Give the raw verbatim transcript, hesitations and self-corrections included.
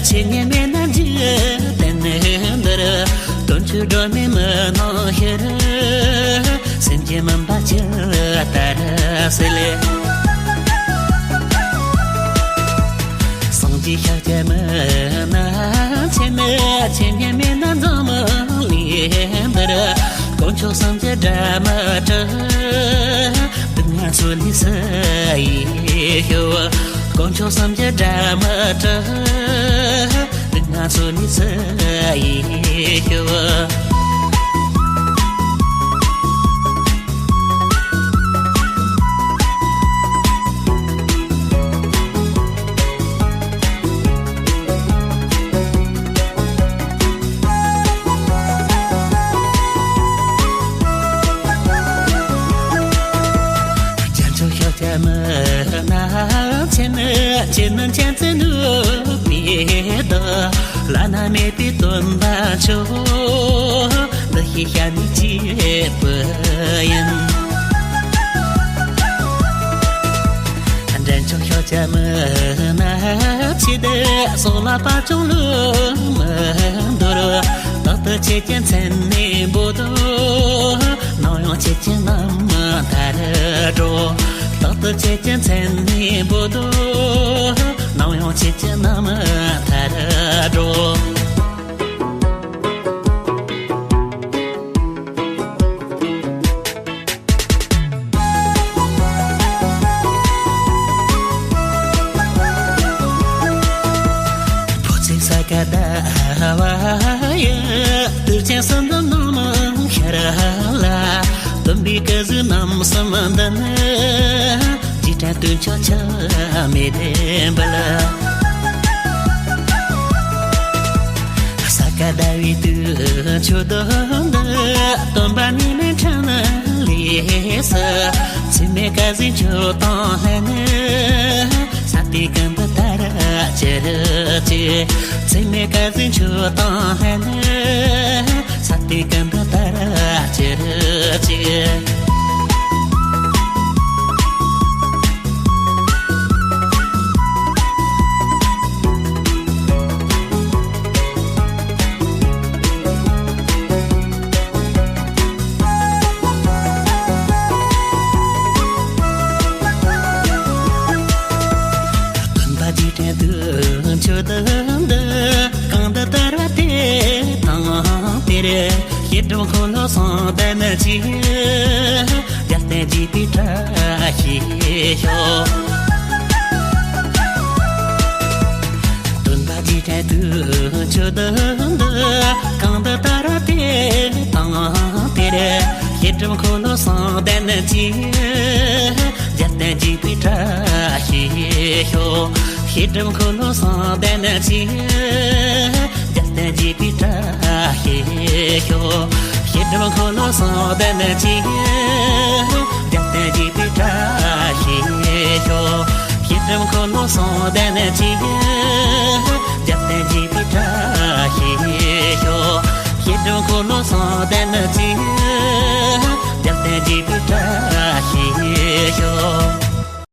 ཆེ་ཉེ་མེད་ན་འཇིག་རྟེན་འདིར། དོན་ཆོས་སྒྲོན་མེ་མི་སྣང་ཕྱིར། སེམས་ཅན་མུན་པ་ཇི་ལྟར་སེལ། སངས་རྒྱས་ཤཱཀྱ་མི་ནག་ཆེ་ནི། ཆེ་ཉེ་མེད་ན་འཛམ་གླིང་འདིར། དཀོན་མཆོག་གསུམ་གྱི་སྒྲ་མི་གྲག་སྡུག་བསྔལ་ཚོ་ལས་སུ་ཡིས་སྐྱོབ། དཀོན་མཆོག་གསུམ་གྱི་སྒྲ་མི་གྲག་སྡུག་བསྔལ་ཚོ་ལས་སུ་ཡིས་སྐྱོབ། རྒྱལ་མཆོག་ཤཱཀྱ་མི་ནག་ཆེ་ནི། ཆེ་ནི་མཁྱེན་བརྩེ་ནུས་པའི་བདག་བླ་ན་མེད་པའི་སྟོན་པ་མཆོག་འདི་ཞེས་བྱ་ནི་གཅིག་པུ་ཡིན། འདྲེན་མཆོག་ཤཱཀྱ་མི་ནག་ཆེ་འདི། སྲོག་ལ་བབ་ཀྱང་ལུས་མི་འདོར། རྟག་ཏུ་ཁྱེད་ཀྱི་མཚན་ནས་འབོད་དོ། ནམ་ཡང་ཁྱེད་ཀྱི་རྣམ་ཐར་སྒྲོག་རྟག་ཏུ་ཁྱེད་ཀྱི་མཚན་ནས་འབོད་དོ། ནམ་ཡང་ཁྱེད་ཀྱི་རྣམ་ཐར་སྒྲོག་ཕོ་ཚིགས་ས་ག་ཟླ་བ་ཡི། དུས་ཆེན་གསུམ་འདི་ནང་མང་ཤར་ལ། སྟོན་པའི་སྐུ་གཟུགས་རྣམ་གསུམ་འདི་ནི། རྗེས་དྲན་དུས་མཆོད་ཆག་མེད་འབུལ། ས་ག་ཟླ་བའི་དུས་མཆོད་འདི། སྟོན་པ་ཉི་མའི་འཕྲིན་ལས་སུ། ཚེགས་མེད་སྐལ་ཟས་མཆོག་དང་ལྷན་ནི། ས་སྟེང་ཀུན་ཏུ་དར་ཅིག་ཅིག་ཚེགས་མེད་སྐལ་ཟས་མཆོག་དང་ལྷན་ནི། ས་སྟེང་ཀུན་ཏུ་དར་ཅིག་ཅིག་སྟོན་པ་རྗེས་དྲན་དུས་མཆོད་འདི། གང་དུ་དར་བ་དེ་དང་དེར། ཤེལ་སྒྲོམ་འཁོར་ལོ་གསུམ་ལྡན་གྱི། རྒྱལ་བསྟན་རྒྱས་པའི་བཀྲ་ཤིས་ཤོག་སྟོན་པ་རྗེས་དྲན་དུས་མཆོད་འདི། གང་དུ་དར་བ་དེ་དང་དེར། ཤེལ་སྒྲོམ་འཁོར་ལོ་གསུམ་ལྡན་གྱི། རྒྱལ་བསྟན་རྒྱས་པའི་བཀྲ་ཤིས་ཤོག་ཤེལ་སྒྲོམ་འཁོར་ལོ་གསུམ་ལྡན་གྱི། རྒྱལ་བསྟན་རྒྱས་པའི་བཀྲ་ཤིས་ཤོག་ཤེལ་སྒྲོམ་འཁོར་ལོ་གསུམ་ལྡན་གྱི། རྒྱལ་བསྟན་རྒྱས་པའི་བཀྲ་ཤིས་ཤོག་ཤེལ་སྒྲོམ་འཁོར་ལོ་གསུམ་ལྡན་གྱི། རྒྱལ་བསྟན་རྒྱས་པའི་བཀྲ་ཤིས་ཤོག་ཤེལ་སྒྲོམ་འཁོར་ལོ་གསུམ་ལྡན་གྱི། རྒྱལ་བསྟན་རྒྱས་པའི་བཀྲ་ཤིས་ཤོག